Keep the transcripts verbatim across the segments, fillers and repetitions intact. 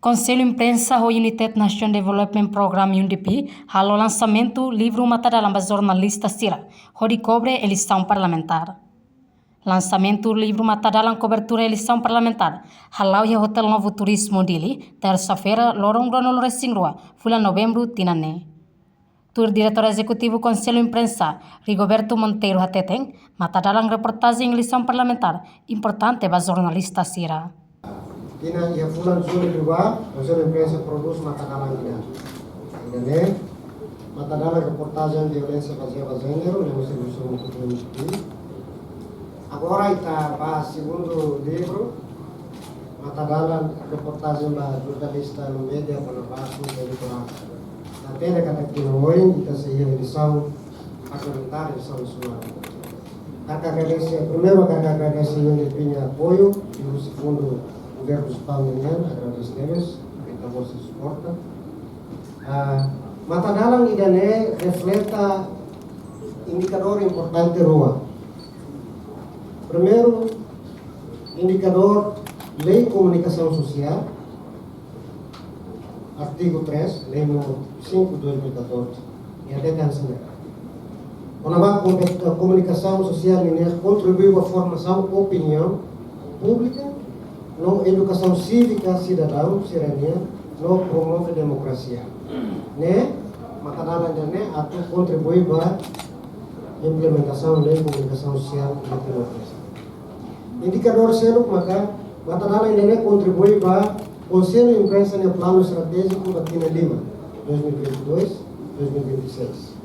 Konsellu Imprensa ho United Nation Development Program, U N D P, halo lansamentu livru matadalan ba jornalista sira hodi kobre eleisaun parlamentár. Lansamentu livru matadalan kobertura eleisaun parlamentár hala'o iha Hotel Novo Turismo, Dili, tersa-feira, loron ruanulu-resin-rua, fulan Novembru, tinan ne'e. Tuir Diretór Ezekutivu Konsellu Imprensa, Rigoberto Monteiro, hateten, matadalan reportajen eleisaun parlamentár importante ba jornalista sira. Tinan iha fulan Jullu liubá, Konsellu Imprensa prodús matadalan ida. Ida-ne'e, matadalan reportajen violénsia bazeia ba jéneru, ne'e mós servisu mukut M S P. Agora ita ba segundu livru, matadalan reportajen ba jornalista no média, para basu, para basu. Tapi ada kata kinoin, ita sei iha eleisaun parlamentár, eleisaun nasionál. Hakarak agradese, primeiru hakarak agradese U N D P nia apoiu, iha husi fundu governu España nian, agradese tebes, ita-boot sei suporta. Ah, matadalan ida-ne'e refleta indikadór importante rua. Primeiru, indikadór Lei Komunikasaun Sosiál, artigu três, Lei númeru cinco dois mil e catorze, iha detalles ne'e. Kona-ba komu-, komunikasaun sosiál nian kontribui ba formasaun opiniaun públika, no edukasaun sívika sidadaun sira-nian, no promove demokrasia. Ne'e, matadalan ida-ne'e atu kontribui ba implementasaun Lei Komunikasaun Sosiál iha Timor-Leste. Indikadór seluk maka, matadalan ida-ne'e kontribui ba Konsellu Imprensa nia planu estratéjiku ba tinan lima, dois mil e vinte e dois, dois mil e vinte e seis.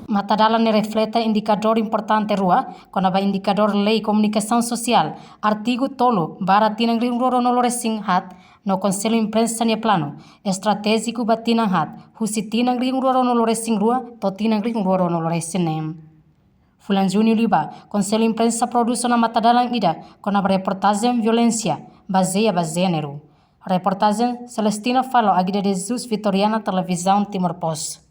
Matadalan ne'e refleta indikadór importante rua, kona-ba indikadór Lei Komunikasaun Sosiál, artigu tolu barra tinan rihun rua ruanulu-resin-haat, no Konsellu Imprensa nia planu estratéjiku ba tinan haat, husi tinan rihun rua ruanulu-resin-rua to'o tinan rihun rua ruanulu-resin-neen. Fulan Juñu liubá, Konsellu Imprensa prodús ona matadalan ida kona-ba reportajen violénsia bazeia ba jéneru. Reportajen Celestina Falo, Agida de Jesus Vitoriana, Televizaun Timor Post.